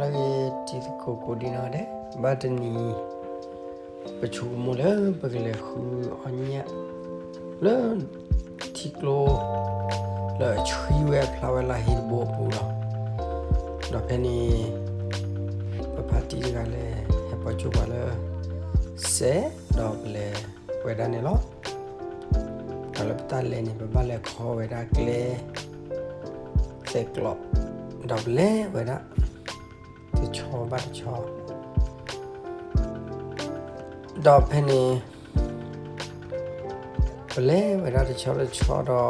လၢဂ့ၤ တံၤသကိးကိးဒံနီၢ်ဒဲး, ဘၣ်တနံၤ ပဆိကမိၣ်လၢပကလဲၤဃုအီၣ်ညၣ် လၢ ထံကျိ လၢအဆှံဝဲအဖျါဝဲလၢဟံၣ်တဘိအပူၤလီၤ. ဒီးဖဲန့ၣ် ပဖါတံၢ်တဂၤလဲၤ ဟဲပိာ်ကၠိပှၤလၢ စဲး ဒီးပလဲၤဝဲဒၣ်န့ၣ်လီၤ. ဒီးလၢပတၢ်လဲၤန့ၣ် ပဘၣ်လဲၤခီဝဲဒၣ်ကျဲ သဲးကျီး, ဒီးပလဲၤဝဲဒၣ် တဆီဘၣ်တဆီ, ဒီးဖဲန့ၣ် ပလဲၤဝဲဒၣ်တဆီတဆီဒီး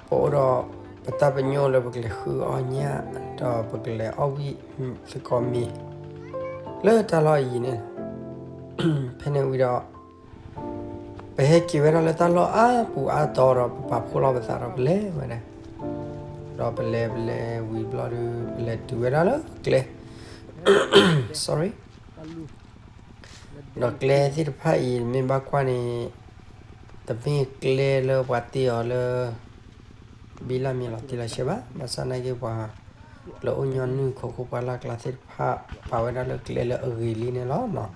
ပအိၣ်ဒီးပတၢ်ပညိၣ်လၢပကလဲၤဃုအီၣ်ညၣ် ဒီးပကလဲၤအီၣ်ဝံၣ်သကိးမ့ၤ လၢတၢ်လီၢ်အံၤန့ၣ်, ဖဲန့ၣ်ဝံၤဒီး ပဟဲက့ၤဝဲဒၣ်လၢတၢ်လီၢ်အါပူၤအါတီၤဒီး ပပာ်ဖှိၣ်လီၤပသးဒီးပလဲၤဝဲဒၣ်, ဒီးပလဲၤပလဲၤဝံၤဘျီဒီး ပလဲၤတုၤဝဲဒၣ်လၢကျဲ sorry, ဒီးကျဲသ့ၣ်တဖၣ်အံၤ မ့ၢ်ဘၣ်ကွၢ်န့ၣ် တမ့ၢ်ကျဲလၢပှၤတ့အီၤလၢ ဘံလၢ်မ့ၤလီၤတံၢ်လီၤဆဲးဘၣ်, ဘၣ်ဆၣ်နာ်က့ပှၤလၢအိၣ်ညီနုၢ်ခိခိၣ်ပှၢ်လၢ်ကျါသ့ၣ်တဖၣ် ပာ်ဝဲဒၣ်လၢကျဲလၢအဂ့ၤလံန့ၣ်လီၤ.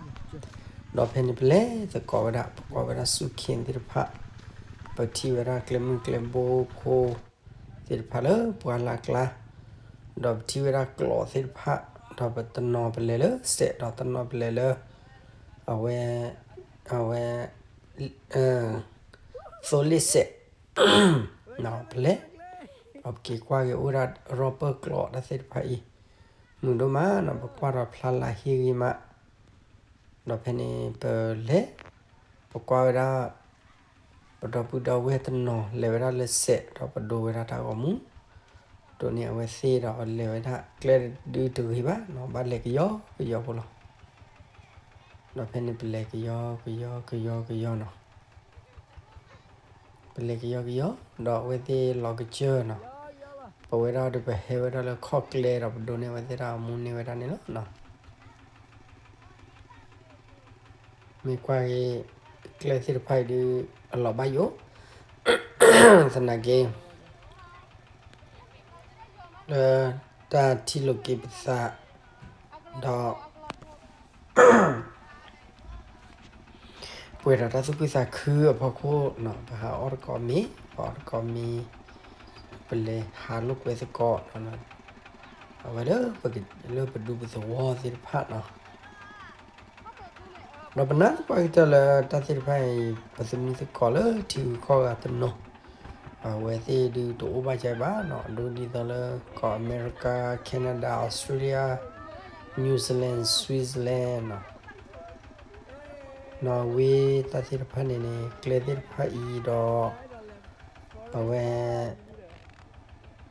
ဒီးဖဲန့ၣ်ပလဲၤသကိးဝဲဒၣ် ပကွၢ်ဝဲဒၣ်စူၢ်ခ့သ့ၣ်တဖၣ်, ပထံၣ်ဝဲဒၣ်ကျဲမုၢ်ကျဲဘိဖိသ့ၣ်တဖၣ်လၢပှၢ်လၢ်ကျါ, ဒီးပထံၣ်ဝဲဒၣ်ကျီးသ့ၣ်တဖၣ်, ဒီးပတနီၤပလဲၤလၢစဲး ဒီးတနီၤပလဲၤလၢ အဝဲ အဝဲ သိလ့ၣ်စဲး ပလဲၤ, ဒီးပက့ၤကွၢ်က့ၤအိၣ်ဒၣ်ရီပၢၢ်ကျီးတၢ်သ့ၣ်တဖၣ်အံၤ, မုာ်ဒိၣ်မးနီၤ ပကွၢ်ဒီးဖျါလၢဟ့ၣ်ဂံၢ်မး, ဒီးဖဲန့ၣ်ပလဲၤ, ပကွၢ်ဝဲဒၣ် ပဒီပုၢ်ဒီဝဲၢ်တနီၤလဲၤဝဲဒၣ်လၢစဲး ဒီးပဒိဝဲဒၣ်တၢ်ဂီၤမူ, ဒိးန့ၢ်အဝဲသ့ၣ်ဒီးပလဲၤဝဲဒၣ် ကျဲဒုးတဂ့ၤဘၣ်နီၤ ဘၣ်လဲၤကယီကယီဖိလီၤ. ဒီးဖဲန့ၣ်ပလဲၤကယီကယီကယီကယီနီၤ ပလဲၤကယီကယီ, ဒီးအဝဲသ့ၣ်လီၤကစၢၢ်နီၤ, ပဝဲဒၣ်ဒီးပဟဲဝဲဒၣ်လၢခီၣ်ကျဲဒီးပဒိးန့ၢ်အဝဲသ့ၣ်တၢ်ဂီၤမူန့ၢ်ဝဲဒၣ်န့ၣ်လီၤ. မ့ၢ်ကွၢ်က့ၤ ကျဲသ့ၣ်တဖၣ်အံၤဒုး အလီၤဘၣ်ယိၣ် သနာ်က့ လၢတၢ်ထံၣ်လိာ်က့ၤပသး ဒီး ပှဲၤဒီးတၢ်သူၣ်ခုသးခုအဖီခိၣ်နီၤ ပဟးအီၣ်တကိးမ့ၤ ပအီၣ်တကိးမ့ၤ ပလဲၤဟးလိာ်ကွဲသကိး အဝဲလၢ လၢပဒူပသဝီသ့ၣ်တဖၣ်နီၤ ဒီးပနၢ်သပှၢ်ကတၢၢ်လၢတၢ်သ့ၣ်တဖၣ်အံၤ ပသမုၢ်သကိးလၢထံဂုၤကီၢ်ဂၤတနီၤ အဝဲသ့ၣ်ဒုးတအိၣ်ဘၣ်ကဘၣ်နီၤ ဒိဒ်သိးလၢကီၢ်အမဲရကၤ Canada Australia New Zealand Switzerland နီၤ နီၣ်ဝ့ တၢ်သ့ၣ်တဖၣ်န့ၣ်န့ၣ် ကျဲသ့ၣ်တဖၣ်အံၤဒီး အဝဲ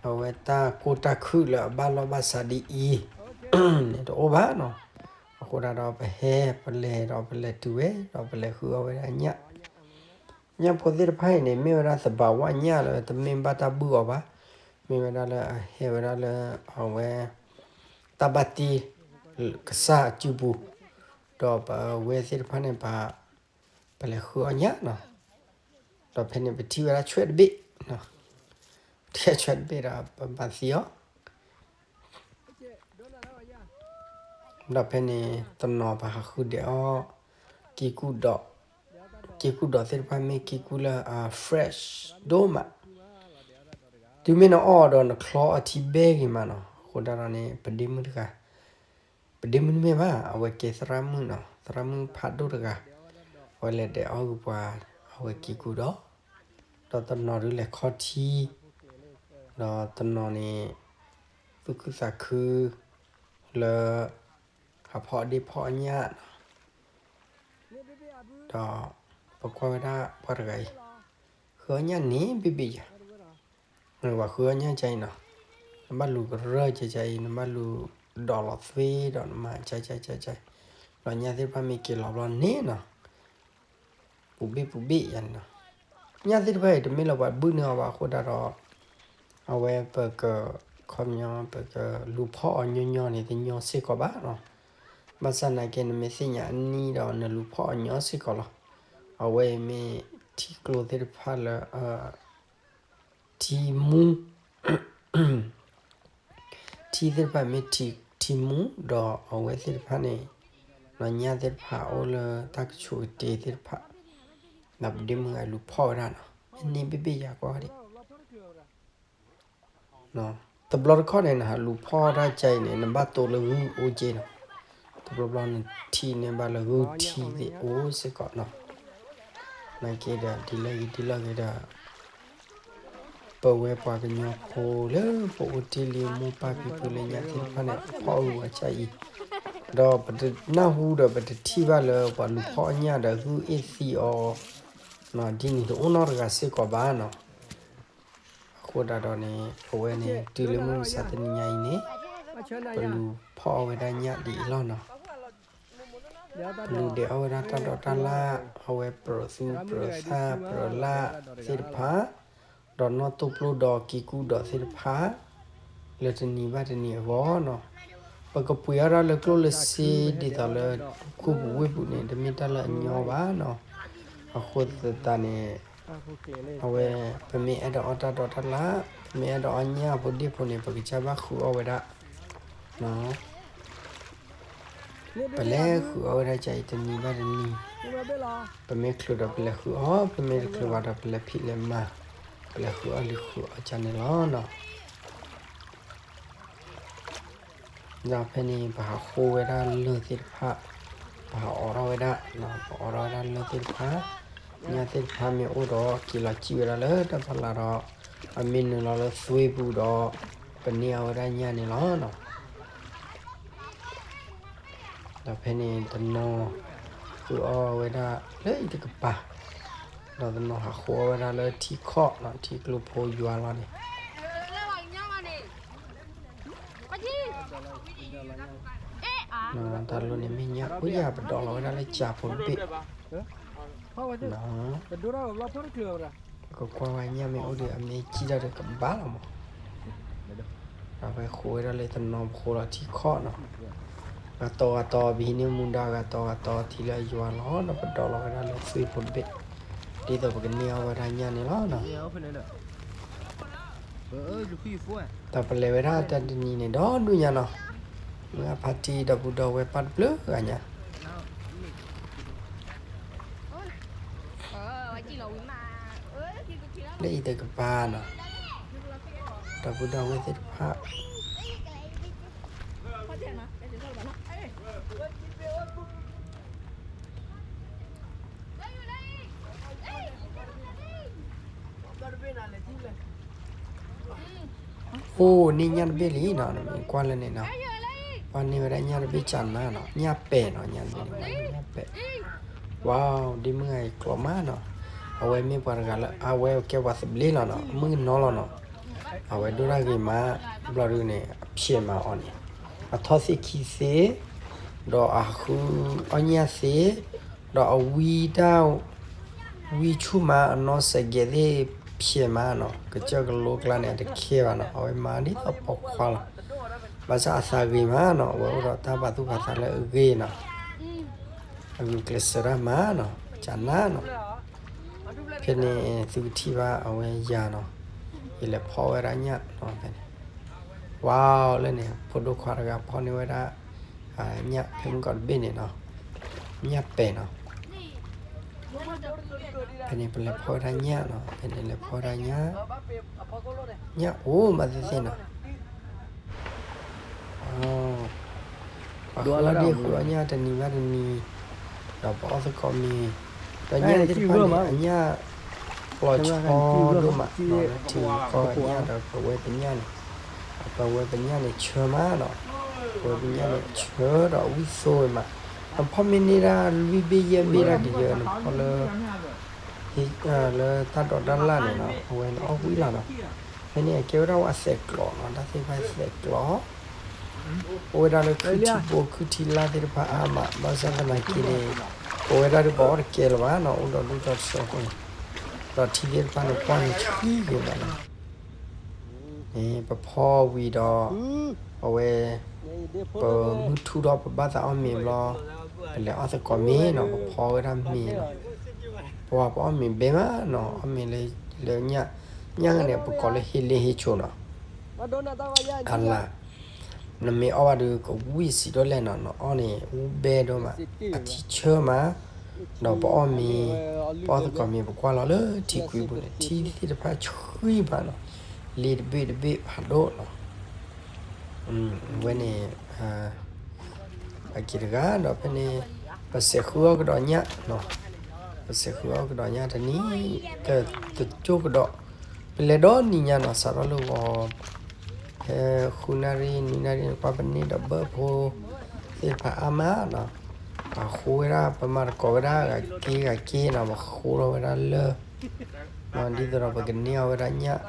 အဝဲတၢ်ကိၢ်တၢ်ခုၣ်လၢအဘၣ်လီၢ်ဘၣ်စးဒ်အံၤ န့ၣ်တအိၣ်ဘၣ်နီၤ အဃိဒၣ်ဒီးပဟဲပလဲၤဒီး ပလဲၤတုၤဝဲဒီး ပလဲၤဃုအီၣ်ဝဲဒၣ်ညၣ် ညၣ်ဖိသ့ၣ်တဖၣ်အံၤန့ၣ် မ့ၢ်ဝဲဒၣ်သဘာဝညၣ်လၢတမ့ၢ်ဘၣ်တၢ်ဘုၣ်အီၤဘၣ် မ့ၢ်ဝဲဒၣ်လၢအဟဲဝဲဒၣ်လၢ အဝဲ တၢ်ဘၣ်တ့ ကစၢ်အစုပူၤ ဒီးပဝဲသ့ၣ်တဖၣ်န့ၣ် ပ ပလဲၤဃုအီၣ်ညၣ်နီၤ ဒီးဖဲန့ၣ်ပထံၣ်ဝဲဒၣ်ဆွဲၣ်တဘ့ၣ် ထံၣ်ဆွဲၣ်တဘ့ၣ်ဒီးပဘၣ်သံအီၤ ဒီးဖဲန့ၣ်တနီၤပဟးဃုဒဲးအီၣ် က့ကူၣ်ဒီး က့ကူၣ်ဒီးသ့ၣ်တဖၣ်မ့ၢ်က့ကူၣ်လၢအ fresh ဒိၣ်မး တုၤမ့ၢ်နအီၣ်ဒီးနချီအထံဘဲဂ့ၤမးနီၤ အဃိဒၣ်ဒီးန့ၣ် ပဒ့မုၣ်တဂၤ ပဒ့မုၣ်တမ့ၢ်ဘၣ် အဝဲကဲသရၣ်မုၣ်နီၤ သရၣ်မုၣ်ဖးဒိၣ်တဂၤ အဝဲလဲၤဒဲးအီၣ်ဂ့ၤပှၤ အဝဲက့ကူၣ်ဒီး ဒီးတနီၤဒုးလဲၤခီထံ ဒီးတနီၤန့ၣ် သူၣ်ခုသးခု လၢ ဟးဖီအီၣ်ဒ့ၣ်ဖီအီၣ်ညၣ်နီၤ ဒီးပကွၢ်ဝဲဒၣ်ပှၤတဂၤအံၤ ဃုအီၣ်ညၣ်န့ၣ်ဘ့ၣ်ဘ့ၣ်ယၤ ပှၤဃုအီၣ်ညၣ်ကအံၤနီၤ နဘၣ်လူၤကရၢကကအံၤ နဘၣ်လူၤဒီးလီၤသွ့ဒီးနမၤကကကက ဒီးညၣ်သ့ၣ်တဖၣ်မ့ၢ်က့ၤလီၤဘျီန့ၣ်နီၤ ပူၤဘ့ၣ်ပူၤဘ့ၣ်ယၤန့ၣ်နီၤ ညၣ်သ့ၣ်တဖၣ်အံၤတမ့ၢ်လၢပှၤဘုၣ်န့ၢ်အီၤဘၣ်အဃိဒၣ်ဒီး အဝဲပက ခီပညီ ပကလူၤဖီၣ်အီၤညီညီန့ၣ် တညီစ့ၢ်ကီးဘၣ်နီၤ ဘၣ်ဆၣ်နာ်က့ နမ့ၢ်သ့ၣ်ညါအနံၣ်ဒီးနလူၤဖီၣ်အီၤညီစ့ၢ်ကီးလီၤ အဝဲအံၤမ့ၢ်ထံကျိသ့ၣ်တဖၣ်လၢ ထံမူ ထံသ့ၣ်တဖၣ်မ့ၢ်ထံ ထံမူဒီးအဝဲသ့ၣ်တဖၣ်န့ၣ်, ညၣ်သ့ၣ်တဖၣ်အိၣ်လၢတၢ်ကဆူးကတ့ၤသ့ၣ်တဖၣ်, ဒီးပဒ့မုၣ်ဂၤလူၤဖီၣ်ဝဲဒၣ်နီၤ, မ့ၢ်န့ၢ်ဘ့ၣ်ဘ့ၣ်ယၤကီၢ်ဒံး တဘျီတခီၣ်န့ၣ် နဟးလူၤဖီၣ်တၢ်ကါအံၤန့ၣ် နဘၣ်တိလၢဂုၢ်အိၣ်က့နီၤ, တဘျီဘျီနထံၣ်န့ၢ်ဘၣ်လၢဂုၢ်ထံသ့ၣ်အိၣ်စ့ၢ်ကီးနီၤ, နာ်က့ဒီးဒ်လဲၣ်ဂ့ၤဒ်လဲၣ်ဂ့ၤဒီး ပဝဲပှၤကညီဖိလၢပအိၣ်တ့ၢ်လံမိၢ်ပၢ်ဖံဖုလၢညၣ်သ့ၣ်တဖၣ်န့ၣ် ဖီၣ်အုးဝဲကါအံၤ, ဒီးပတနၢ်ဟူဒီးပတထံၣ်ဘၣ်လၢပှၤလူၤဖီၣ်အီၣ်ညၣ်ဒီးဂုၢ်အ့ၣ်သံအီၤ, ဒ်န့ၣ်တအိၣ်နီတဂၤစ့ၢ်ကီးဘၣ်နီၤ. အဃိသတးဒီးန့ၣ် ပဝဲန့ၣ် တုၤလၢမုၢ်မဆါတနံၤညါအံၤန့ၣ် ပလူၤဖီၣ်အီၣ်ဝဲဒၣ်ညၣ်ဒ်အံၤလီၤနီၤ. ပလူၤဒဲးအီၣ်ဝဲဒၣ်တၢ်ဒီးတၢ်လၣ်, အဝဲပြၢးသူပြၢးသၣ်ပြၢးလၣ်သ့ၣ်တဖၣ်, ဒီးနီၣ်တိၢ်ပျိဒီးက့ၤကူဒီးသ့ၣ်တဖၣ်, လၢတနံၤဘၣ်တနံၤအဂီၢ်နီၤ. ပကပှ့ၤအီၣ်ဒၣ်လၢကျိၣ်လၢစ့ဒ်သိးလၢခိၣ်ပူၤဝ့ၢ်ပူၤန့ၣ် တမ့ၢ်တၢ်လၢအညီဘၣ်နီၤ. အဃိသတးန့ၣ် အဝဲ ပမ့ၢ်အဲၣ်ဒိးအီၣ်တၢ်ဒီးတၢ်လၣ်, ပမ့ၢ်အဲၣ်ဒိးအီၣ်ညၣ်ဖိဒ့ၣ်ဖိန့ၣ် ပကစၢ်ဘၣ်ဃုအီၣ်ဝဲဒၣ်နီၤ. ပလဲၤဃုအီၣ်ဝဲဒၣ်ကါအံၤတနံၤဘၣ်တနံၤ, ပမ့ၢ်ချုးဒီးပလဲၤဃုအီၣ်, ပမ့ၢ်တချုးဘၣ်ဒီးပလဲၤဖံးလဲၤမၤ, ပလဲၤဃုအီၣ်လံဃုအီၣ်ကါန့ၣ်လီၤနီၤ. ဒီးဖဲန့ၣ် ပဟးဃိဝဲဒၣ်လၢၢ်သ့ၣ်တဖၣ်, ပဟးအိးထီၣ်ဝဲဒၣ်, ပအိးထီၣ်ဝဲဒၣ်လၢၢ်သ့ၣ်တဖၣ်, ညၣ်သ့ၣ်တဖၣ်မ့ၢ်အိၣ်ဒီးက့ၤလီၤစံၣ်ဝဲဒၣ်လၢတၢ်ဖီလာ်ဒီး, အမ့ၢ်နုာ်လီၤလၢသွ့ပူၤဒီး, ပန့ၢ်အီၣ်ဝဲဒၣ်ညၣ်န့ၣ်လီၤနီၤ. ဒီးဖဲန့ၣ်တနီၤ ဃုအီၣ်ဝဲဒၣ်လၢအံၤတကပၤ, ဒီးတနီၤဟးဃိအီၣ်ဝဲဒၣ်လၢထံခီၣ်နီၤ, ထံကျိဖိယွၤလီၤန့ၣ် တၢ်လီၢ်န့ၣ်မ့ၢ်ညၣ်အိၣ်ယၤ ပဒိးလီၤဝဲဒၣ်လၢကၠၤဖိတဘ့ၣ်, ပကကွၢ်ဝဲညၣ်မ့ၢ်အိၣ်ဒီး အမ့ၢ်ကံၣ်တၢ်ဒီးကဘၣ်လီၤမး, ဒီးဖဲဃိဝဲဒၣ်လၢတနီၤ ပဃိလီၤထံခီၣ်နီၤ, ဂၤတီၤဂၤတီၤ ပဟံးန့ၢ်မူဒါဂၤတီၤဂၤတီၤ ထံလၢအယွၤလီၤ ဒီးပဒိးလီၤဝဲဒၣ်လၢသွ့ဖိတဘ့ၣ်, ဒ်သိးပကန့ၢ်အီၣ်ဝဲဒၣ်ညၣ်န့ၣ်လီၤနီၤ. ဒီးပလဲၤဝဲဒၣ်တၢ်တနံၤန့ၣ် ဒီဒူၣ်ညါနီၤ, မုၢ်အဖါတံၢ်ဒီပုၢ်ဒီဝဲၢ်ပၢ်တဘျုးဂၤညါ လၢအံၤတကပၤနီၤ, ဒီပုၢ်ဒီဝဲၢ်သ့ၣ်တဖၣ် အိၣ်န့ၢ်ညၣ်တဘ့ၣ်လံနီၤ, နမ့ၢ်ကွၢ်လၢန့ၣ်နီၤ, ကွၢ်န့ၢ်ဝဲဒၣ်ညၣ်တဘ့ၣ်ကၠးနါနီၤ, ညၣ်ပဲာ်နီၤ, ညၣ်တဘ့ၣ်န့ၣ် ညၣ်ပဲာ်, ဝါ ဒ့မုၣ်ဂၤအံၤကျိၤမးနီၤ, အဝဲမ့ၢ်ပှၤတဂၤလၢ အဝဲကဲပှၤသဘျ့လီၤနီၤ, မုၣ်ကနီၤလီၤနီၤ, အဝဲဒိၣ်တၢ်ဂ့ၤမး, ဘျီဒုန့ၣ် အဖျဲးမးအီၤန့ၣ်, အထီၣ်သ့ၣ်ခံသ့, ဒီးအဃုအီၣ်ညၣ်သ့, ဒီးအဝံတၢ် ဝံဆူၣ်မး အနီၢ်စဲးကဲးသ့ၣ်ဖျဲးမးနီၤ, ကစၢၢ်ကလိကျါန့ၣ် အတခဲဘၣ်နီၤ, အဝဲမၤဒ်သိးပိာ်ခွါလီၤ, ဘၣ်ဆၣ်အသးဂ့ၤမးနီၤ, အဝဲအိၣ်ဒီးတၢ်ပာ်သူၣ်ပာ်သးလၢအဂ့ၤနီၤ, အဂုာ်ကျဲးစၢးတၢ်မးနီၤ, ကၠးနါနီၤ, ဖဲန့ၣ်သုကထံၣ်ဘၣ်အဝဲယၤနီၤ, ယလဲၤဖီၣ်ဝဲဒၣ်ညၣ်နီၤ, ဖဲန့ၣ် ဝါ လၢန့ၣ် ဖိဒိၣ်ခွါတဂၤဖီၣ်န့ၢ်ဝဲဒၣ် ညၣ်ဖဲမုၢ်ကီၢ်တဘ့ၣ်န့ၣ်နီၤ, ညၣ်ပဲာ်နီၤ, ဖဲန့ၣ်ပလဲၤဖီၣ်ဝဲဒၣ်ညၣ်နီၤ, ဖဲန့ၣ်လဲၤဖီၣ်ဝဲဒၣ်ညၣ်, ညၣ်အိၣ်မးသ့ၣ်သ့ၣ်နီၤ, ပဃုအီၣ်ဒ့ၣ်ဃုအီၣ်ညၣ်တနံၤဘၣ်တနံၤ, ဒီးပအီၣ်သကိးမ့ၤ, ဒီးညၣ်သ့ၣ်တဖၣ်န့ၣ် အညၣ်ပျီၤဆီဒိၣ်မး, ဒီးလၢထံကီၢ်ညၣ်ဒီးပဝဲပညၣ်န့ၣ်, ပဝဲပညၣ်န့ၣ်ဆၢမးနီၤ, ပဝဲပညၣ်န့ၣ်ဆၢဒီးအဝံၣ်သိဝဲမး, နဖီၣ်မ့ၢ်န့ၢ်ဒၣ်လွံၢ်ဘ့ၣ်ယဲၢ်ဘ့ၣ်ဒၣ်ကယၢၤ နဖီၣ်လၢ လၢတၢ်ဒိးတၢ်လၣ်န့ၣ်နီၤ, အဝဲန့ၣ်အီၣ်ဝံၣ်လီၤနီၤ, ဖဲန့ၣ်အကဲဝဲဒၣ်ဝဲသဲးကျိးနီၤ, တၢ်သ့ၣ်တဖၣ်သဲးကျိး အိၣ်ဝဲဒၣ်လၢခုၣ်ထံဘိခုၣ်ထံလါသ့ၣ်တဖၣ်အါမး, ဘၣ်ဆၣ်သနာ်က့န့ၣ် ပဝဲဒၣ်ဒုးပအီၣ်တကဲလၢၤဘၣ်နီၤ, အိၣ်ဒီးဒူၣ်ဒီးထၢအဃိန့ၣ်, ဒီးထံသ့ၣ်တဖၣ်န့ၣ်ကွၢ်န့ၣ်ဆံးဂ့ၤမးနီၤ, ပဖီဝံၤဒီး အဝဲ ပမုၢ်ထူဒီးပဘၣ်သးအီၣ်မ့ၤဘျီ, ပလဲၤအီၣ်သကိးမ့ၤနီၤ, ပဖီဝဲဒၣ်မ့ၤနီၤ, ပဝဲပအီၣ်မ့ၤဘဲမးနီၤ, အီၣ်မ့ၤလၢ လၢညၣ်, ညၣ်န့ၣ် ပကိးလၢဟ့လ့ဟ့ဆိနီၤ, အလၣ် နမ့ၢ်အီၣ်ဘၣ်ဒီးကဝံၣ်စံးဒိၣ်လဲၣ်နီၤ, နအီၣ်န့ၣ် ဝံၣ်ဘဲဒိၣ်မး, အထံဆၢမး, ဒီးပအီၣ်မ့ၤ, ပအီၣ်သကိးမ့ၤ ပကွၢ်လီၤလၢထံကွံာ်ပူၤန့ၣ် ထံသ့ၣ်တဖၣ်ဆှံဘၣ်နီၤ, လ့တဘ့ၣ်တဘ့ၣ်ဖးဒိၣ်နီၤ. ဝဲန့ၣ် အက့ၤတဂၤဒီးဖဲန့ၣ် ပစဲးဃုအီၣ်ကဒီးညၣ်နီၤ, ပစဲးဃုအီၣ်ကဒီးညၣ်တနံၤ တကၠိကဒီး, ပလဲၤဒီနံၤညါနီၤ စးထီၣ်လၢဂီၤ ဖဲဃုနၣ်ရံၣ် နွံနၣ်ရံၣ်န့ၣ် ပှၤပန့ၢ်ဒီးဘၢၣ်ဖိသ့ၣ်တဖၣ်အါမးနီၤ, ပဃိဝဲဒၣ် ပမၤသကိးဝဲဒၣ်ဂၤက့ဂၤက့နီၤ, ပဃိထီၣ်ဝဲဒၣ်လၢ ဒ်သိးဒီးပကန့ၢ်အီၣ်ဝဲဒၣ်ညၣ်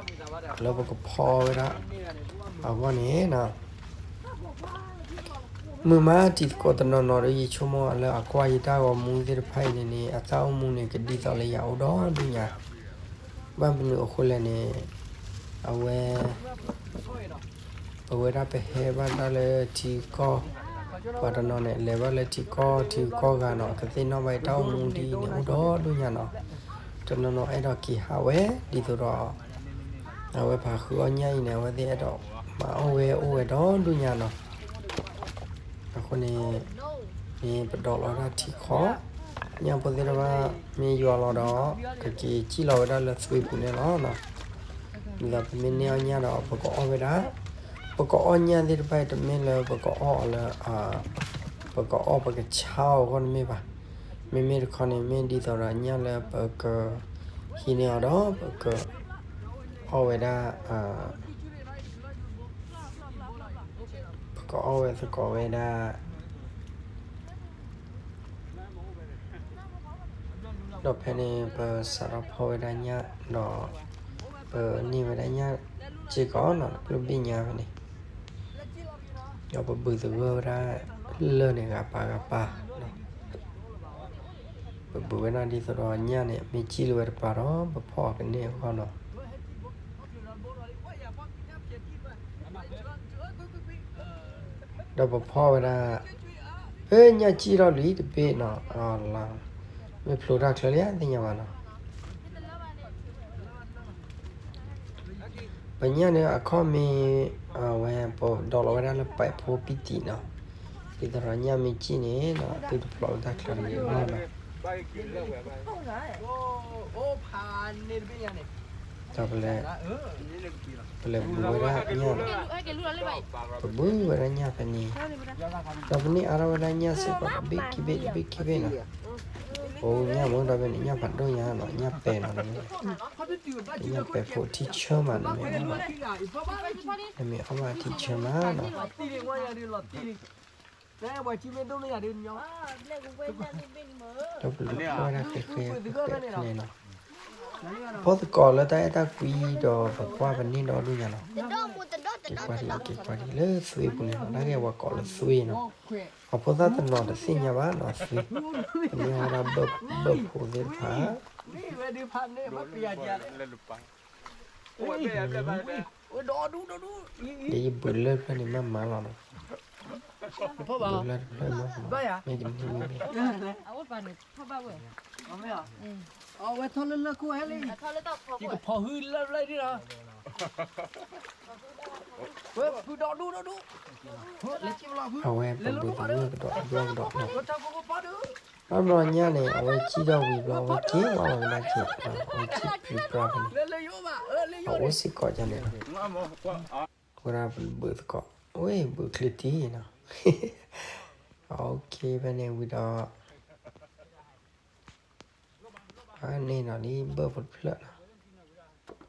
လၢပကဖီအီၣ်ဝဲဒၣ် အဂီၢ်န့ၣ်နီၤ. မုာ်မးတံၤသကိးတနီၤနီၤဒီး ယဆိကမိၣ်လၢအကွၢ်ယတၢ်ဂီၤမူသ့ၣ်တဖၣ်အံၤန့ၣ်န့ၣ် အတၢ်အိၣ်မူန့ၣ် ကဒ်သိးလၢယၤအိၣ်ဒီဒူၣ်ညါ, ဘၣ်မနုၤအဃိလဲၣ်န့ၣ် အဝဲ ပဝဲဒၣ်ပဟဲဘၣ်တၢ်လၢထံကီၢ်, ပှၤတနီၤန့ၣ် လဲၤဘၣ်လၢထံကီၢ်ထံကီၢ်ဂၤနီၤ, ကသ့ၣ်နီၣ်ဘၣ်ယတၢ်အိၣ်မူဒ်အံၤန့ၣ် အိၣ်ဒီဒူၣ်ညါနီၤ. တနီၤနီၤအဲၣ်ဒိးက့ၤဟးဝဲ ဒ်သိးဒီး အဝဲပှၤဃုအီၣ်ညၣ်အံၤန့ၣ် အဝဲသ့ၣ်အဲၣ်ဒိးမၤအီၣ်ဝဲအိၣ်ဝဲဒီဒူၣ်ညါနီၤ. အဃိန့ၣ် မ့ၢ်ပဒိးလီၤဝဲဒၣ်ထံခီ, ညၣ်ဖိသ့ၣ်တဖၣ် မ့ၢ်ယွၤလီၤဒီး ကက့ၤစံၣ်လီၤဝဲဒၣ်လၢသွ့ပူၤန့ၣ်လီၤ. ဒ်သိးပမ့ၢ်န့ၢ်အီၣ်ညၣ်ဒီး ပကအီၣ်ဝဲဒၣ်, ပကအီၣ်ညၣ်သ့ၣ်တဖၣ်အံၤ တမ့ၢ်လၢပကအီၣ်အီၤလၢ ပကအီၣ်ပကဆါအီၤအဂီၢ်တမ့ၢ်ဘၣ်. မ့မ့ၢ်တခီန့ၣ် မ့ၢ်ဒ်သိးဒီးညၣ်လၢပကဟံးန့ၢ်အီၤဒီး ပကအီၣ်ဝဲဒၣ် ပကအီၣ်ဝဲသကိးဝဲဒၣ် ဒီးဖဲန့ၣ် ပစးထီၣ်ဖီၣ်ဝဲဒၣ်ညၣ်ဒီး ပန့ၢ်ဝဲဒၣ်ညၣ်စ့ၢ်ကီးနီၤ တဘျုးဘ့ၣ်ညါဖဲန့ၣ်, ဒီးပဘုးသဂၢၢ်ဝဲဒၣ်လၢၢ်န့ၣ် ဂၤပာ်ဂၤပာ်နီၤ, ပဘုးဝဲဒၣ်ဒ်သိးဒီးညၣ်န့ၣ် မ့ၢ်စံၣ်လၢဝဲတပၤဒီး ပဖီၣ်အီၤကန့ၢ်အဂီၢ်နီၤ. ဒီးပဖီၣ်ဝဲဒၣ်, အၢ ညၣ်စံၣ်ထီၣ်လံတဘ့ၣ်နီၤ, မ့ၢ်ဖျိတၢ်ချၢလံဧါ သ့ၣ်ညါဘၣ်နီၤ. ပညၣ်န့ၣ်အခီၣ်မ့ၢ် အဝဲ ပဒိးလီၤဝဲဒၣ်လၢပဲးဖိပံတံးနီၤ, ဒ်သိးဒီးညၣ်မ့ၢ်စံၣ်န့ၣ် အသုတဖျိးလၢတၢ်ချၢတဂ့ၤအဂီၢ်နီၤ. ဒီးပလဲၤ, ပလဲၤဘုးဝဲဒၣ်ညၣ်နီၤ, ပဘုးဝဲဒၣ်ညၣ်ဖဲန့ၣ်, ဒီးပန့ၢ်အါထီၣ်ဝဲဒၣ်ညၣ်စ့ၢ်ကီး တဘ့ၣ်ခံဘ့ၣ် တဘ့ၣ်ခံဘ့ၣ်နီၤ. အိ ညၣ်မ့ၢ်ဒီးဖဲန့ၣ် ညၣ်ဖးဒိၣ်ညါနီၤ, ညၣ်ပဲာ်နီၤ, ညၣ်ပဲာ်ဖိထံဆၢမးနီၤ, နမ့ၢ်အီၣ်ဘၣ်ထံဆၢမးနီၤ, ဒီးပလူၤဖီၣ်ဝဲဒၣ်ဃဲးဃဲးဃဲးဃဲးန့ၣ်နီၤ, ဖီၣ်သကိးလၢတၢ်အဲၣ်တၢ်ကွံဒီး ပကွၢ်ပန့ၢ်ဒီဒူၣ်ညါနီၤ, က့ၤကွၢ်ဒံး က့ၤကွၢ်ဒံးလၢသွ့ပူၤန့ၣ်နီၤ, တၢ်ဂ့ၢ်ဝဲကိးလၢသွ့နီၤ, ပှၤဖိသၣ်တနီၤတသ့ၣ်ညါဘၣ်နီၤ, သွ့, ပမ့ၢ်ဝဲဒၣ်ဘၢၣ်ဖိသ့ၣ်တဖၣ် ဒ်ယဘုးလၢၢ်တဖျၢၣ်န့ၣ်မးမးလီၤနီၤ, ဘုးလၢၢ်တဖျၢၣ်မးမး, မ့ၢ်တမ့ၢ်မ့ၢ်မ့ၢ် အဝဲပဘုးသဂၢၢ်ကဒီးဘျီကဒီးနီၤ, ဘၣ်ဘျီညၣ်န့ၣ် အဝဲစံၣ်ထီၣ်ဝံၤဘျီ အဝဲက့ၤဝဲလီၤကဒါက့ၤ, အဝဲစံၣ်ပျံၤပြါဖဲန့ၣ်, အအိၣ်စ့ၢ်ကီးဒ်န့ၣ်လီၤ, အဃိဒၣ်ပဘုးသကိး, အဝဲဘုးချ့တံၢ်နီၤ, အ OK ဖဲန့ၣ်ဝံၤဒီး အန့ၣ်နီၤ လံဘၢၣ်ဖိတဖျၢၣ်နီၤ,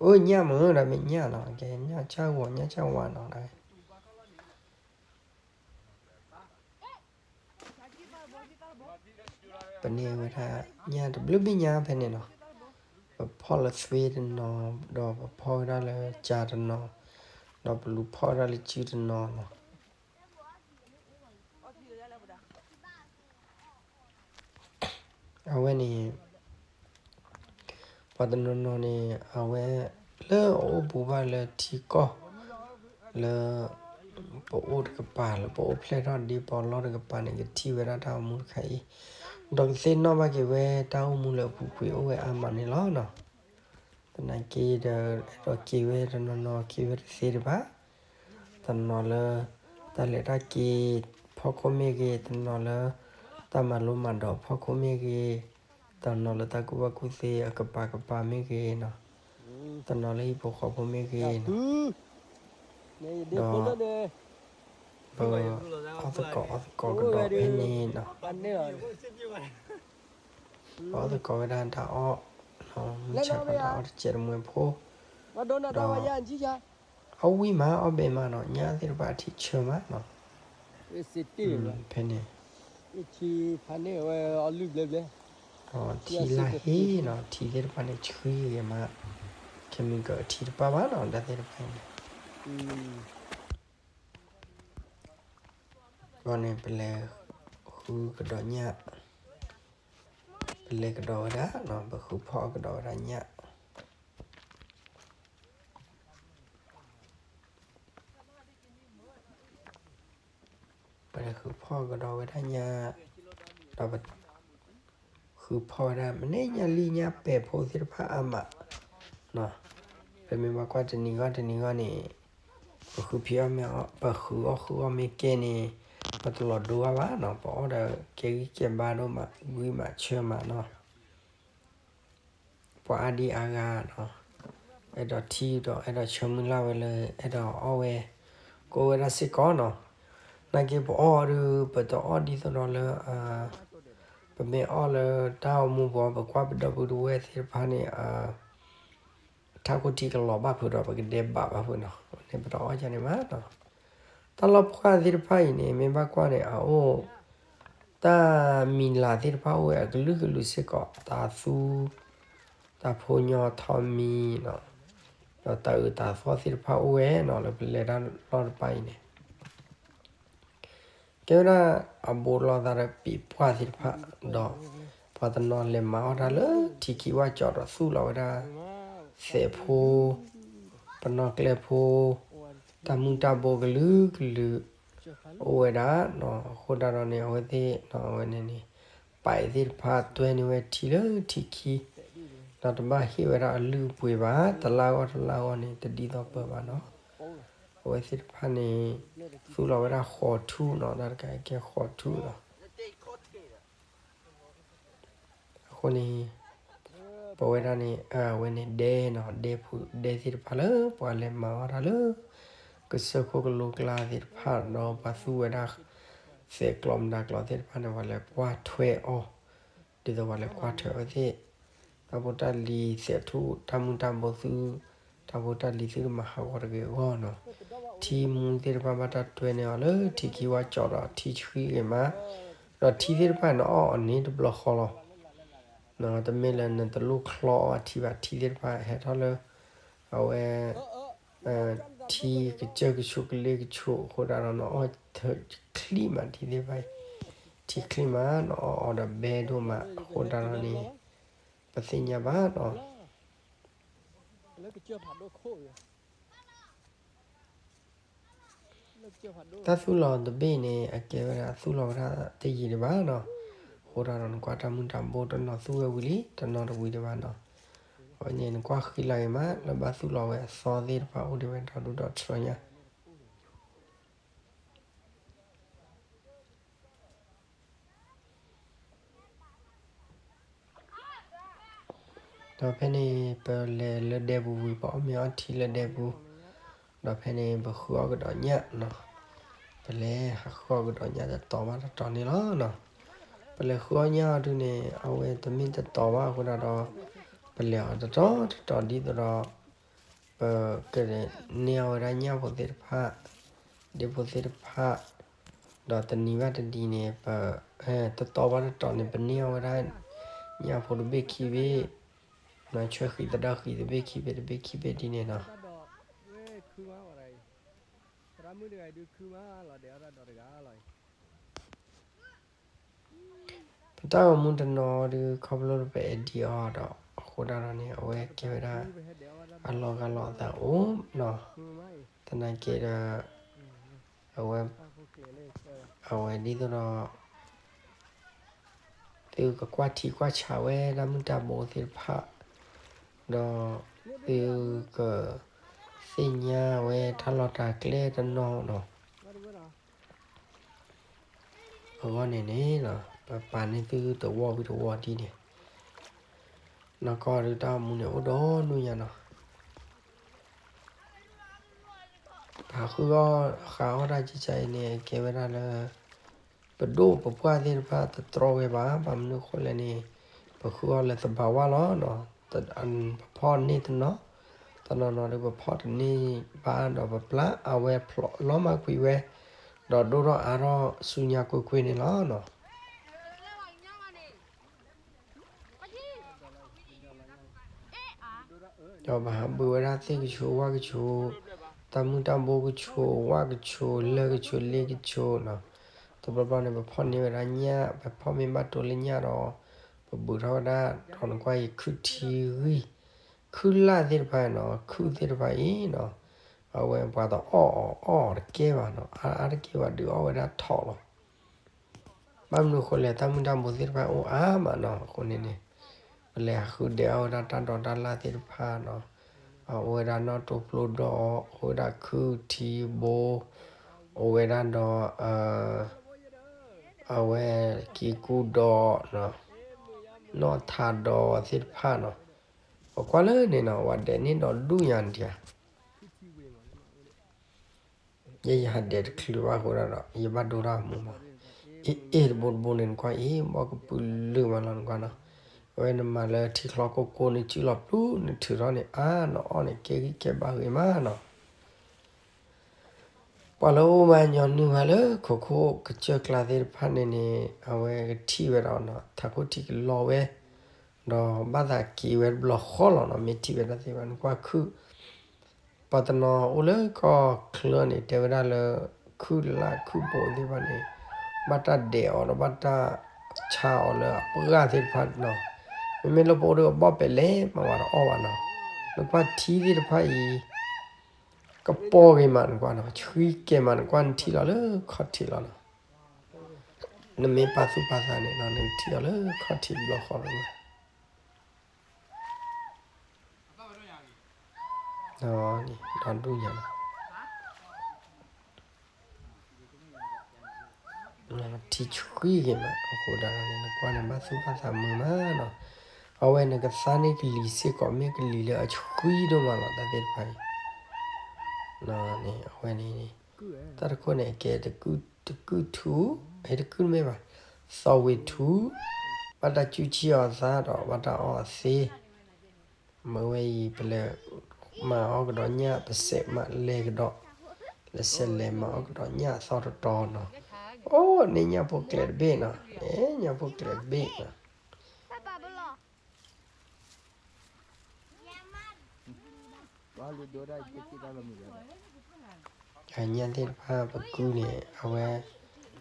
အိၣ်ညၣ်မုာ်ဒီးမ့ၢ်ညၣ်နီၤ, ကဲညၣ်ဆၣ်ဂီၤ ညၣ်ဆၣ်ဝါနီၤ, ပန့ၢ်ဝဲဒၣ်ညၣ်တဘျုးဘ့ၣ်ညါဖဲန့ၣ်နီၤ, ပဖီၣ်လၢသွ့တနီၤ, ဒီးပဖီၣ်ဝဲဒၣ်လၢကၠါတနီၤ, ဒီးပလူၤဖီၣ်ဝဲဒၣ်လၢစုတနီၤနီၤ. အဝဲန့ၣ် ပှၤတနီၤနီၤန့ၣ် အဝဲလၢအအိၣ်ဘူးဘၣ်လၢထံကီၢ် လၢပအိၣ်တကပၤ လၢပအိၣ်ဖျဲၣ်ထီၣ်ဒ့ပီၤလီၢ်တကပၤန့ၣ် ကထံၣ်ဝဲဒၣ်တၢ်အိၣ်မူတခါအံၤ ဒီးကသ့ၣ်နီၣ်ဘၣ်က့ၤဝဲတၢ်အိၣ်မူလၢအပူၤကွံာ်အိၣ်ဝဲအါမးန့ၣ်လီၤ. သနာ်က့ဒီး အဲၣ်ဒိးက့ၤဝဲတနီၤနီၤ က့ၤဝဲတသ့တဘၣ်. တနီၤလၢ ပ တၢ်လဲၤတၢ်က့ၤဖီခိၣ်မ့ၢ်ဂ့ၤ, တနီၤလၢတၢ်မၤလိမၤဒိးဖီခိၣ်မ့ၢ်ဂ့ၤ, တနီၤလၢတၢ်ကူၣ်ဘၣ်ကူၣ်သ့အကပၤကပၤမ့ၢ်ဂ့ၤနီၤ, တနီၤလၢဟံၣ်ဖိဃီဖိမ့ၢ်ဂ့ၤနီၤ, ဒီး ပအီၣ်သကိးအီသကိးကဒီးဖဲန့ၣ်နီၤ, ပအီၣ်သကိးဝဲဒၣ်တၢ်အီၣ်, မုၢ်ဆါခီတၢ်အီၣ်တစဲးတမှဲဖိ, ဒီး အီၣ်ဝံၣ်မးအီၣ်ဘဲမးနီၤ, ညၣ်သ့ၣ်တဖၣ်အထံဆၢမးနီၤ, ဖဲန့ၣ် ထံလၢဟ့နီၤ, ထံသ့ၣ်တဖၣ်န့ၣ်ဆှံဂ့ၤမး, ခဲမံကထံတပၢ်ဘၣ်နီၤ, တၢ်သ့ၣ်တဖၣ်န့ၣ် အဂီၢ်န့ၣ် ပလဲၤဃုကဒီးညၣ်, ပလဲၤကဒီးဝဲဒၣ်, ပဃုဖီၣ်ကဒီးဝဲဒၣ်ညၣ်, ပလဲၤဃုဖီၣ်ကဒီးဝဲဒၣ်ညၣ်, ဒီးပ ဃုဖီၣ်ဝဲဒၣ် မ့ၢ်န့ၢ်ညၣ်လံၣ်ညၣ်ပဲာ်ဖိသ့ၣ်တဖၣ်အါမး, ပမ့ၢ်ဘၣ်ကွၢ်တနံၤဂီၢ်တနံၤဂီၢ်န့ၣ်, ပဃုဖံးအီၣ်မ့ၢ်အီၣ်, ပဃုအီၣ်ဃုအီၣ်မ့ၢ်ကဲန့ၣ်, ပတလီၤဒိဘၣ်ဘၣ်နီၤ, ပအီၣ်ဒီးကဲဂံၢ်ကဲဘါဒိၣ်မး, ဂံၢ်မးဆၢမးနီၤ ပှၤအါဒံအါဂၤနီၤ, အဲၣ်ဒိးထံဒီး အဲၣ်ဒိးဆၢမုၢ်လၢ်ဝဲလၢ အဲၣ်ဒိးအီၣ်ဝဲ, ကအိၣ်ဝဲဒၣ်စ့ၢ်ကီးနီၤ, နာ်က့ပအီၣ်ဒီး ပတအီၣ်ဒ်သိးဒီးလၢ ပမ့ၢ်အီၣ်လၢတၢ်အိၣ်မူပူၤ ပကွၢ်ပဒီပုၢ်ဝဲၢ်သ့ၣ်တဖၣ်န့ၣ် ထးခိၣ်ထံကလီၤဘၣ်ဖုးဒီး ပကဒဲးဘးဘၣ်ဖုးနီၤ, န့ၣ်ပတအီၣ်ကန့ၣ်မးနီၤ, တၢ်လီၢ်ပှၢ်သ့ၣ်တဖၣ်အံၤန့ၣ် မ့ၢ်ဘၣ်ကွၢ်န့ၣ် အအိၣ် တၢ်မံၤလၤသ့ၣ်တဖၣ်အိၣ်ဝဲအကလုာ်ကလုာ်စ့ၢ်ကီး, တၤသူ, တၢ်ဖိညီထီမံၤနီၤ, ဒီးတၤအုးတၤသီၣ်သ့ၣ်တဖၣ်အိၣ်ဝဲနီၤ, လၢပလဲၤတၢ်လီၢ်တပၤအံၤန့ၣ် ကဲဝဲဒၣ်အဘူးလိာ်သးဒီးပံးပှၢ်သ့ၣ်တဖၣ်, ဒီးပှၤတနီၤလဲၤမၤအီၣ်တၢ်လၢထံခံဝၣ်ကၠီဒီးသူၣ်လီၤဝဲဒၣ် သဲးဖိ, ပနီၣ်ကျဲဖိ, တၢ်မုၢ်တၢ်ဘိကလုာ်ကလုာ် အိၣ်ဝဲဒၣ်နီၤ, အဃိဒၣ်ဒီးန့ၣ် အဝဲသ့ၣ်နီၤ အဝဲန့ၣ်န့ၣ် ပာ်သ့ၣ်တဖၣ်တွဲန့ၢ်ဝဲထံလၢထံခံ, ဒီးတဘၣ်ဟ့ၣ်ဝဲဒၣ်အလုၢ်အပှ့ၤဘၣ်, တလါဂီၢ်တလါဂီၢ်န့ၣ် တဒ်သိးပၢၢ်ဘၣ်နီၤ, အဝဲသ့ၣ်တဖၣ်န့ၣ် သူၣ်လီၤဝဲဒၣ်ဃီးထူၣ်နီၤ, တၢ်တခါကဲဃီးထူၣ်နီၤ အဃိန့ၣ် ပဝဲဒၣ်န့ၣ် အဝဲန့ၣ်ဒဲနီၤ, ဒဲဖုးဒဲသ့ၣ်တဖၣ်လၢ ပှၤလဲၤမၤအီၣ်တၢ်လၢ ကစၢၢ်ခိၣ်ကလိကျါသ့ၣ်တဖၣ်ဒီး ပှၤသူဝဲဒၣ် သဲးကျီမတၤကျီသ့ၣ်တဖၣ်န့ၣ် ပှၤလဲၤကွၢ်ထွဲအီၤ, ဒ်သိးပှၤလဲၤကွၢ်ထွဲအီၤသ့ၣ် တၢ်ဖိတၢ်လံၤသဲးထူၣ် တၢ်မုၢ်တၢ်ဘိသု တၢ်ဖိတၢ်လံၤသုတမၤဟးဂီၤတဂ့ၤအဂီၢ်နီၤ, ထံမူသ့ၣ်တဖၣ်ဘၣ်တၢ်တွဲန့ၢ်အီၤလၢထံခံဝၣ်ကၠီဒီးထံဆှံဂ့ၤမး, ဒီးထံသ့ၣ်တဖၣ်နအီၣ်အီၤန့ၣ်တဘျီဃီလီၤ, တမ့ၢ်လၢနတလိၣ်ချီအီၣ်အထံဘၣ်, ထံသ့ၣ်တဖၣ်ဟဲထီၣ်လၢ အဝဲ ထံကစၢၢ်ကဆူးကလ့ကဆူးအဃိဒၣ်ဒီး နအီၣ်ချံမး ထံသ့ၣ်တဖၣ်အံၤ, ထံချံမး နအီၣ်အီၤဒီးဘဲဒိၣ်မးအဃိဒၣ်ဒီးန့ၣ် ပသ့ၣ်ညါဘၣ်နီၤ တၢ်သူၣ်လီၤတဘ့ၣ်န့ၣ် အကဲဝဲဒၣ်သူၣ်လီၤဝဲဒၣ်တယံာ်ဒံးဘၣ်နီၤ, အဃိဒၣ်ဒီးနကွၢ်တၢ်မုၢ်တၢ်ဘိတနီၤသူဝဲဝံၤလံ တနီၤတဝံၤဒံးဘၣ်နီၤ, အဝဲန့ၣ် နကွၢ်ဃံလၤဂ့ၤမး လၢဘၣ်သူၣ်လီၤဝဲအသီသ့ၣ်တဖၣ်အိၣ်ဒံးဝဲဒီဒူၣ်ဒီထၢညါ ဒီးဖဲန့ၣ် ပလဲၤလၢဒဲပူၤဝံၤ ပအီၣ်မ့ၤအီထံလၢဒဲပူၤ, ဒီးဖဲန့ၣ် ပဃုအီၣ်ကဒီးညၣ်နီၤ, ပလဲၤဟးဃုအီၣ်ကဒီးညၣ်တတီၤဘၣ်တတီၤန့ၣ်လီၤနီၤ, ပလဲၤဃုအီၣ်ညၣ်အီၤဒုန့ၣ် အဝဲတမ့ၢ်တတီၤဘၣ်အဃိဒၣ်ဒီး ပလဲၤအီၤတတီၤတတီၤဒ်သိးဒီး ပကန့ၢ်အီၣ်ဝဲဒၣ်ညၣ်ဖိသ့ၣ်တဖၣ်, ဒ့ဖိသ့ၣ်တဖၣ်, ဒီးတနံၤဘၣ်တနံၤန့ၣ် ပ တတီၤဘၣ်တတီၤန့ၣ် ပန့ၢ်အီၣ်ဝဲဒၣ် ညၣ်ဖိတဘ့ၣ်ခံဘ့ၣ်, နီၢ်ဆွဲဃံသဒၣ်ဃံတဘ့ၣ်ခံဘ့ၣ်တဘ့ၣ်ခံဘ့ၣ်ဒ်န့ၣ်နီၤ ပတၢ်ဂီၤမူတနီၤဒီး ခီဖျိလၢပအဲၣ်ဒံးအီၤဒီး အဃိဒၣ်ဒီးန့ၣ် အဝဲကဲဝဲဒၣ် အလီၤဂာ်လီၤအသးအိၣ်နီၤ, သနာ်က့ဒီး အဝဲ အဝဲဒ်သိးဒီး သုကကွၢ်ထံကွၢ်ဆးဝဲတၢ်မုၢ်တၢ်ဘိသ့ၣ်တဖၣ်, ဒီးသုကသ့ၣ်ညါဝဲတၢ်လီၢ်တၢ်ကျဲတနီၤနီၤ, အဂီၢ်န့ၣ်န့ၣ်လီၤ, ပပာ်န့ၢ်သုတဝီဝံၤတဝီဒ်န့ၣ်, နီၢ်ကီၢ်ဒုးတၢ်အိၣ်မူန့ၣ်အိၣ်ဒီဒူၣ်ညါနီၤ. ပဟးဃုအီၣ်ဃုအီၣ်တၢ်ကံကါအံၤန့ၣ် ကဲဝဲဒၣ်လၢ ပဒိၣ်ပပှၢ်သ့ၣ်တဖၣ်တတြီဝဲဘၣ်, ဘၣ်မနုၤအဃိလဲၣ်န့ၣ် ပဃုအီၣ်လၢသဘၣ်ဝါလီၤနီၤ. ပဖီၣ်န့ၢ်တနီၤ, တနီၤနီၤဒီးပဖီၣ်တန့ၢ်ဘၣ်ဒီးပပျၢ်အဝဲဖျိးလီၤမၢ်ကွံာ်ဝဲ, ဒီးဒိၣ်ထီၣ်အါထီၣ်ဆူညါကွ့ၢ်ကွ့ၢ်န့ၣ်လီၤနီၤ. ဒီးပဟးဘုးဝဲဒၣ်သ့ၣ်ကဆူးဝၣ်ကဆူး, တၢ်မုၢ်တၢ်ဘိကဆူး, ဝၣ်ကဆူး, လၢၢ်ကဆူး, လ့ကဆူးနီၤ. တဘျီဘျီန့ၣ် ပဖီၣ်န့ၢ်ဝဲဒၣ်ညၣ်, ပဖီၣ်မ့ၢ်ဘၣ်တိၤလၢညၣ်ဒီး ပဘုးထီၣ်ဝဲဒၣ်, ဒီးနကွၢ်အံၤ ခုၣ်ထံဂံၢ်, ခုၣ်လၣ်သ့ၣ်တဖၣ်နီၤ, ခုၣ်သ့ၣ်တဖၣ်အံၤနီၤ, အဝဲပှၤတအီၣ်အီၤအီၣ်တကဲဘၣ်နီၤ, အါတက့ၢ်ဘၣ်ဒုးအီၣ်ဝဲဒၣ်ထိးလီၤ. ဘၣ်မနုၤအဃိလဲၣ် တၢ်မုၢ်တၢ်ဘိသ့ၣ်တဖၣ်အိၣ်အါမးနီၤ, အဃိန့ၣ်န့ၣ် ပလဲၤဃုဒဲးအီၣ်ဝဲဒၣ်တၢ်ဒိးတၢ်လၣ်သ့ၣ်တဖၣ်နီၤ, အိၣ်ဝဲဒၣ်နီၣ်တိၢ်ပျိဒီး, အိၣ်ဝဲဒၣ်ခုၣ်ထံဘိ, အိၣ်ဝဲဒၣ်ဒီး အဝဲက့ၤကူဒီး နီၣ်ထးဒီးသ့ၣ်တဖၣ်နီၤ, ပကွၢ်လၢန့ၣ်နီၤ ပှၤဒဲးန့ၢ်ဒီးဒူၣ်ညါဒံးဧါ. ယဲယဟးဒဲးတချုးဘၣ်အဃိဒၣ်ဒီး ယဘၣ်ဒိတၢ်မူမး, အ့ၣ်အ့ၣ်တဘိတဘိန့ၣ်နကွၢ်အံၤ ဘီၣ်ကပုာ်လုာ်မးလီၤနကွၢ်နီၤ, အဝဲနမၤလၢထံချီကိၢ်ကိၢ်န့ၣ် စုၣ်လီၤပျူၤနထုးထီၣ်န့ၣ် အါနအီၣ်န့ၣ် ကဲဂံၢ်ကဲဘါဂ့ၤမးနီၤ. ပှၤလၢအိၣ်မးညီနုၢ်မးလၢခိးခိၣ်ကစၢၢ်ကျါသ့ၣ်တဖၣ်န့ၣ်န့ၣ် အဝဲကထံၣ်ဝဲဒီးနီၤ ထးခိၣ်ထံးကလီဝဲ, ဒီးဘၣ်သးက့ၤဝဲတဘျီဃီလီၤနီၤ မ့ၢ်ထံၣ်ဝဲဒၣ်သ့ၣ်တဖၣ်န့ၣ် ကွၢ်ခုၣ် ပှၤတနီၤအိၣ်လၢကီၢ်ချၢန့ၣ် တဲဝဲဒၣ်လၢ ခုၣ်လၣ်ခုၣ်ဘိသ့ၣ်တဖၣ်န့ၣ် ဘၣ်တၢ်ဒဲးအီၤဒီးဘၣ်တၢ်ဆါအီၤလၢအပှၢ်သ့ၣ်တဖၣ်နီၤ, မ့မ့ၢ်လၢပအိၣ်ဒီးအဘီၣ်ပဲာ်လဲၣ်မးဝဲတအီၣ်ဘၣ်နီၤ, နကွၢ်ထံသ့ၣ်တဖၣ်အံၤ ကပီၤဂ့ၤမးနကွၢ်နီၤ, ဆှံကဲမးနကွၢ် နထံၣ်လီၤလၢခီၣ်ထံးလီၤနီၤ, နမ့ၢ်ပာ်သူၣ်ပာ်သးန့ၣ်နီၤ နကထံၣ်လီၤလၢခီၣ်ထံးတဘျီဃီလီၤနီၤ. ဒီးဒူၣ်ညါလီၤ ထံဆှံဂ့ၤမး အဃိဒၣ်န့ၣ် နကွၢ်န့ၣ် ဘၣ်သူၣ်ဘၣ်သးမုာ်မးနီၤ, အဝဲနကသါန့ၢ်ကလံၤစ့ၢ်ကီး မ့ၢ်ကလံၤလၢအဆှံဒိၣ်မးလီၤ တၢ်သ့ၣ်တဖၣ်အံၤ, အဝဲန့ၣ် တၢ်တခိၣ်န့ၣ် အကဲတကုၢ်ထူ, အဲ တကုၢ်တမ့ၢ်ဘၣ်, သီဝ့ၤထူ, ဘၣ်တၢ်ကူၣ်ဆံၣ်အီၤသးဒီး ဘၣ်တၢ်အီအီၤသ့ မ့ၢ်ဝဲအံၤ ပလဲၤမၤအီၣ်ကဒီးညၣ် ပစဲးမၤလဲၤကဒီး, လဲၤစဲးလဲၤမၤအီၣ်ကဒီးညၣ်အသီတတီၤနီၤ, အိၣ်န့ၢ်ညၣ်ဖိကျဲတဘ့ၣ်နီၤ, အဲ ညၣ်ဖိကျဲတဘ့ၣ်နီၤ. အညၣ်သ့ၣ်တဖၣ်ပကုၢ်န့ၣ် အဝဲ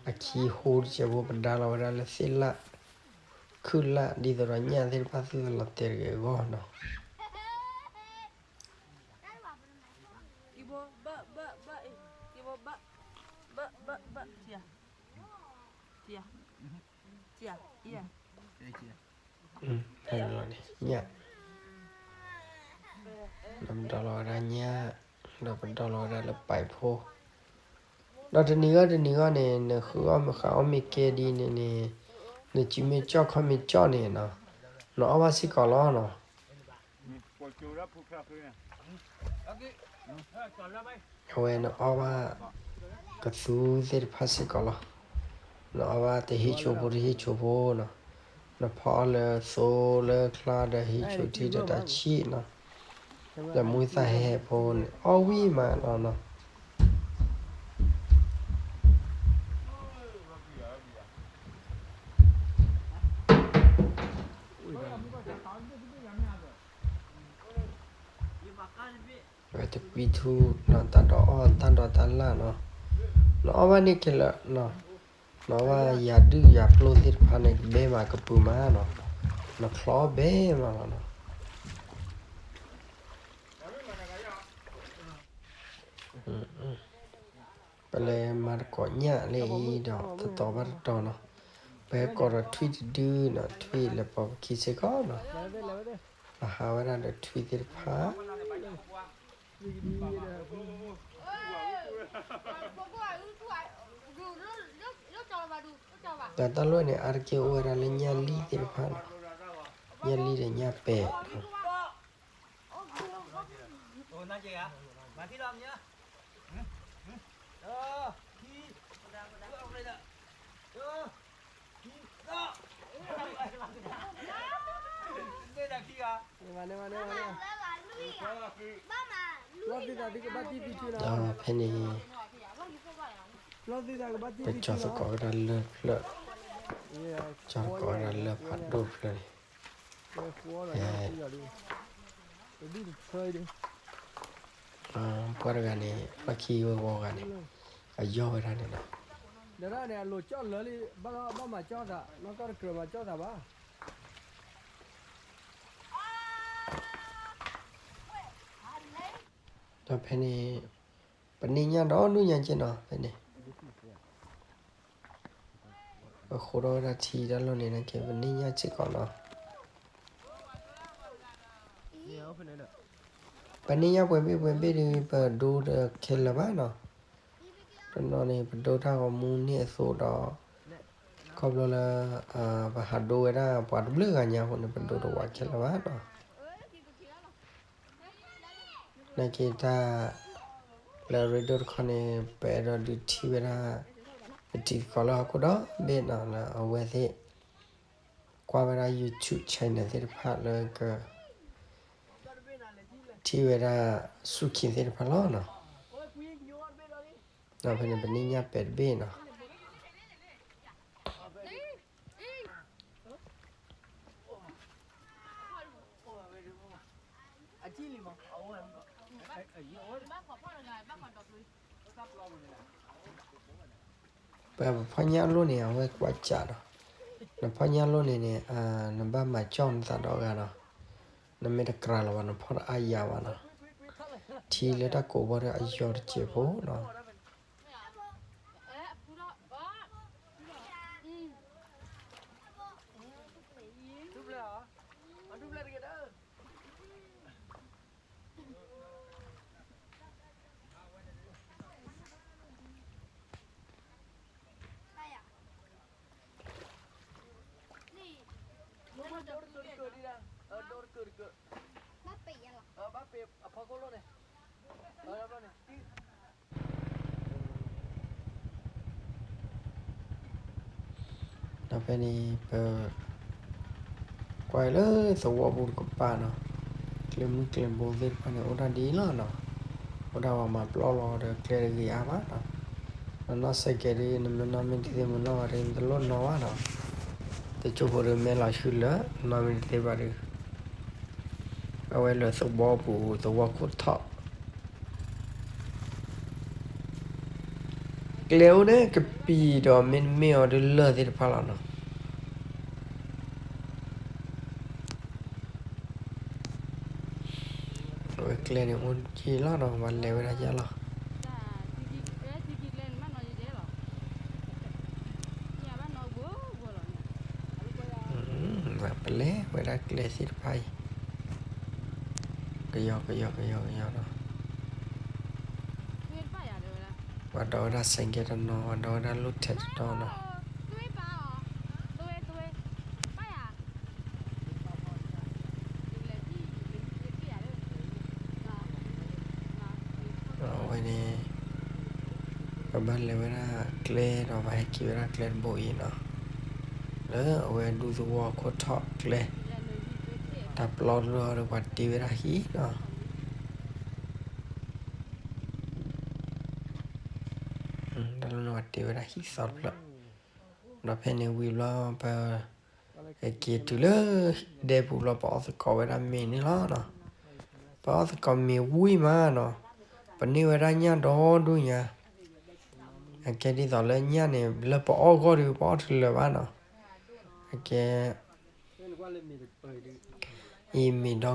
အခံဟိတစဲးဖိ ပဒါလီၤဝဲဒၣ်လၢသ့ၣ်လၣ် ခုၣ်လၣ် ဒ်သိးဒီးညၣ်သ့ၣ်တဖၣ်သုသလီၤတဲာ်တဂ့ၤအဂီၢ်နီၤ. ညၣ်, ဒီးပဒီလီၤဝဲဒၣ်ညၣ်, ဒီးပဒီလီၤဝဲဒၣ်လၢပာ်ဖိ, ဒီးတနံၤဂီၢ်တနံၤဂီၢ်န့ၣ် နဃုအီၣ်မ့ၢ်ဃုအီၣ်မ့ၢ်ကဲဒ်န့ၣ်န့ၣ်, နစုမ့ၢ်ကၠီၣ်ခီၣ်မ့ၢ်ကၠီၣ်န့ၣ်နီၤ, နအီၣ်ဘၣ်စ့ၢ်ကီးလီၤနီၤ. အဝဲနအီၣ်ဘၣ် ကသူသ့ၣ်တဖၣ်စ့ၢ်ကီးလီၤ. နအီၣ်ဘၣ်တဟံၣ်ဆိဖိတဟံၣ်ဆိဖိနီၤ, နဖီအီၣ်လၢသိလၢချါဒီးဟံၣ်ဆိထံဒီးတၢ်ဆံၣ်နီၤ, ဒီးမူသၣ်ဟဲဟဲဖိန့ၣ် အီၣ်ဝံၣ်မးလီၤနီၤ. ဝဲတကွံထူနီၤ တၢ်ဒိးအီၣ်တၢ်ဒိးတၢ်လၣ်နီၤ, နအီၣ်ဘၣ်န့ၢ်ကဲလၢာ်နီၤ, နအီၣ်ဘၣ်ယၤဒုၣ်ယၤပျိၢ်သ့ၣ်တဖၣ်န့ၣ် ကဘဲမးကပုာ်မးနီၤ, နချီအီၣ်ဘဲမးလီၤနီၤ. ပလဲၤမၤသကိးညၣ်လၢအံၤဒီး တတီၤဘၣ်တတီၤနီၤ, ပဟဲကိးဒီးထွံၣ်တဒုနီၤ, ထွံၣ်လဲၤပိာ်ပခံစ့ၢ်ကီးနီၤ, ပဟးဝဲဒၣ်ဒီးထွံၣ်သ့ၣ်တဖၣ် တၢ်လီၢ်န့ၣ် အါတက့ၢ်အိၣ်ဝဲဒၣ်လၢညၣ်လံၢ်သ့ၣ်တဖၣ်လီၤ. ညၣ်လံၢ်ဒီးညၣ်ပဲာ်လီၤ. ဖဲန့ၣ် ပကၠီသကိးဝဲဒၣ်လၢဖျၢၣ်, ကၠီသကိးဝဲဒၣ်လၢဖးဒိၣ်ဖျၢၣ်န့ၣ်, ပှၤတဂၤန့ၣ် လီၢ်ခံဝဲဂီၤဂၤန့ၣ် အယီၢ်ဝဲဒၣ်န့ၣ်လီၤ. ဒီးဖဲန့ၣ် ပန့ၢ်ညၣ်ဒီဒူၣ်ညါက့နီၤ ဖဲန့ၣ် ပဃိးထီၣ်ဝဲဒၣ်ထံတၢ်လီၢ်န့ၣ် နကဲပန့ၢ်ညၣ်စ့ၢ်ကီးနီၤ. ပန့ၢ်ညၣ်ပှဲၤဘ့ၣ်ပှဲၤဘ့ၣ်ဒီး ပဒိတခဲလၢာ်ဘၣ်နီၤ. တနီၤန့ၣ် ပဒိတၢ်ဂီၤမူန့ၢ်အသိးဒီး ခီဖျိလၢ ပဟးဒိဝဲဒၣ်ပှၤတဘျုးဂၤညါအဃိန့ၣ် ပဒိတဝးခဲလၢာ်ဘၣ်နီၤ. နာ်က့တၢ် လၢအရ့ဒိၣ်တခီန့ၣ် ပအဲၣ်ဒိးဒုးထံၣ်ဝဲဒၣ် ပတံၤသကိးလၢဟီၣ်ခိၣ်ဒီဘ့ၣ်နီၤ လၢအဝဲသ့ၣ် ကွၢ်ဝဲဒၣ် YouTube channel သ့ၣ်တဖၣ်လၢက ထံၣ်ဝဲဒၣ်ဆူၣ်ခ့သ့ၣ်တဖၣ်လီၤနီၤ. ဒီးဖဲန့ၣ် ပန့ၢ်ညၣ်ပဲာ်တဘ့ၣ်နီၤ. ပ ပဖီၣ်ညၣ်အလိၣ်န့ၣ် အဝဲကွၢ်စးဒီး နဖီၣ်ညၣ်အလိၣ်န့ၣ်န့ၣ် နဘၣ်မၤကၠီၣ်နသးဒီးအဂၤဒီး နမ့ၢ်တကြၤလီၤဘၣ် နဖီၣ်တအါယၤဘၣ်နီၤ. ထံလၢတၢ်ကိးဘီဒီးအယီၤတစဲးဖိနီၤ. ဒီးဖဲန့ၣ် ပ ကွၢ်လၢသဝီပူၤတကပၤနီၤ, ကျဲမုၢ်ကျဲဘိသ့ၣ်တဖၣ်န့ၣ် အိၣ်ဒၣ်ဒ်အံၤလီၤနီၤ. အိၣ်ဒၣ်ပှၤမၤပျီလီၤဒီးကျဲတဂ့ၤအါဘၣ်နီၤ. နနီၢ်စဲးကဲးဒ် နမ့ၢ်နီၢ်မ့ၢ်တသ့မ့ၢ်နီၢ်ဝဲဒ် နတလိၣ်နီၢ်ဘၣ်နီၤ. တစိၢ်ဖိဒီးမဲလီၤဆူလၢ နနီၢ်မ့ၢ်တသ့ဘၣ်ဒီး အဝဲလၢသဝီပူၤ သဝီခိၣ်ထီၣ် ကျဲအိၣ်န့ၣ်ကပံာ်ဒီးမ့တမ့ၢ်အီၤဒ်လၢၢ်သ့ၣ်တဖၣ်လီၤနီၤ. အဝဲကျဲန့ၣ်အိၣ်က့ၤလီၤနီၤ ပှၤလဲၤဝဲဒၣ်ယါလီၤ. ပလဲၤဝဲဒၣ်ကျဲသ့ၣ်တဖၣ်အံၤ ကယီကယီကယီကယီနီၤ. ပှၤဒိးဝဲဒၣ်စဲးကဲးတနီၤ ပှၤဒိးဝဲဒၣ်လိၣ်ထဲးတနီၤနီၤ. အဝဲန့ၣ် ပဘၣ်လဲၤဝဲဒၣ်ကျဲဒီး ပဟဲက့ၤဝဲဒၣ်ကျဲတဘိအံၤနီၤ, လၢအဝဲဒူသဝီခိၣ်ထီၣ်ကျဲ, တၢ်ပျီတဘျီဒီးပှၤတ့ဝဲဒၣ်ဟံၣ်နီၤ. တၢ်လီၢ်န့ၣ်ပှၤတ့ဝဲဒၣ်ဟံၣ်သီတဖျၢၣ်, ဒီးဖဲန့ၣ်ဝံၤဘျီ ပ ဟဲက့ၤတုၤလၢဒဲပူၤဘျီ ပအီၣ်သကိးဝဲဒၣ်မ့ၤန့ၣ်လီၤနီၤ. ပအီၣ်သကိးမ့ၤဝံၤမးနီၤ, ပန့ၢ်ဝဲဒၣ်ညၣ်ဒီဒူၣ်ညါ, အကဲဒ်သိးလၢညၣ်န့ၣ် လၢပအီၣ်ဂီၢ်ဒီး ပအီၣ်တလၢာ်ဘၣ်နီၤ. အကဲ အံၤမ့ၤဒီကပၢၤနီၤ,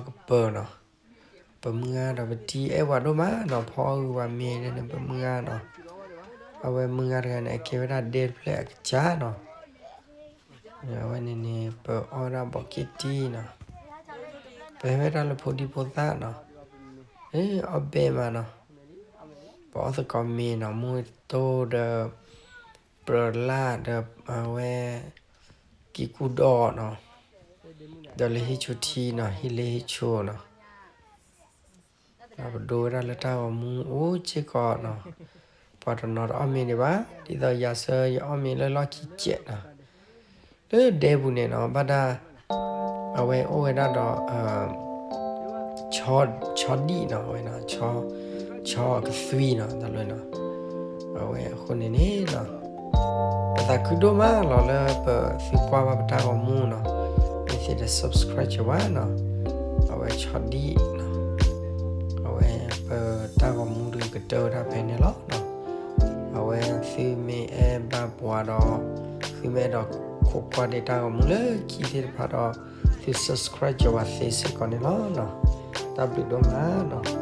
ပမုၢ်ဂၤဒီးပတံၤအဲၣ်ပှၤဒိၣ်မးနီၤ, ဖီအီၣ်ဂုာ်ပှၤမ့ၤန့ၣ် ပမုၢ်ဂၤနီၤ. အဝဲမုၢ်ဂၤတဂၤန့ၣ် အကဲဝဲဒၣ်ဒဲတဖျၢၣ်အကစၢ်နီၤ. အဝဲန့ၣ်န့ၣ် ပအီၣ်ဝဲဒၣ်ဘီးက့တံနီၤ, ပဟဲဝဲဒၣ်လၢဖိဒံဖိသၣ်နီၤ, အီၣ်ဘဲမးနီၤ, ပအီၣ်သကိးမ့ၤနီၤ, မူတိၢ်ဒီး ပၢၤလၢ်ဒီးအဝဲ ကံကူဒီးနီၤ, ဒီးလၢဟံၣ်ဆိထံနီၤ, ဟံၣ်လၢဟံၣ်ဆိနီၤ, ဒီးပဒိဝဲဒၣ်လၢတၢ်ဂီၤမူအိၣ်စ့ၢ်ကီးနီၤ, ပှၤတနီၤတအီၣ်မ့ၤဒံးဘၣ်, ဒ်သိးယၤဆၢယအီၣ်မ့ၤလၢလီၢ်ခံကဲးနီၤ, လၢဒဲပူၤန့ၣ်နီၤ, ဘၣ်ဒၣ် အဝဲအိၣ်ဝဲဒၣ်ဒီး ဆီဒံၣ်နီၤ, အဝဲ ဆီကသွံနီၤ, တၢ်လၢနီၤ, အဝဲအဃိန့ၣ်န့ၣ်နီၤ, ပသးခုဒိၣ်မးလီၤလၢပသုကွၢ်ဘၣ်ပတၢ်ဂီၤမူနီၤ, မ့ၢ်သ့ဒီး subscribe ကၢၤဝဲနီၤ, အဝဲဆီဒံၣ်နီၤ, အဝဲပတၢ်ဂီၤမူဒုးကတၢၢ်ဝဲဒၣ်ဖဲန့ၣ်လီၤနီၤ, အဝဲသုမ့ၢ်အဲၣ်ဘၣ်ပှၤဒီး သုမ့ၢ်အဲၣ်ဒိးခိးကွၢ်ဒံးတၢ်ဂီၤမူလၢခံသ့ၣ်တဖၣ်ဒီး သု subscribe ကၢၤဝဲသ့စ့ၢ်ကီးန့ၣ်လီၤနီၤ, တၢ်ဘျုးဒိၣ်မးနီၤ.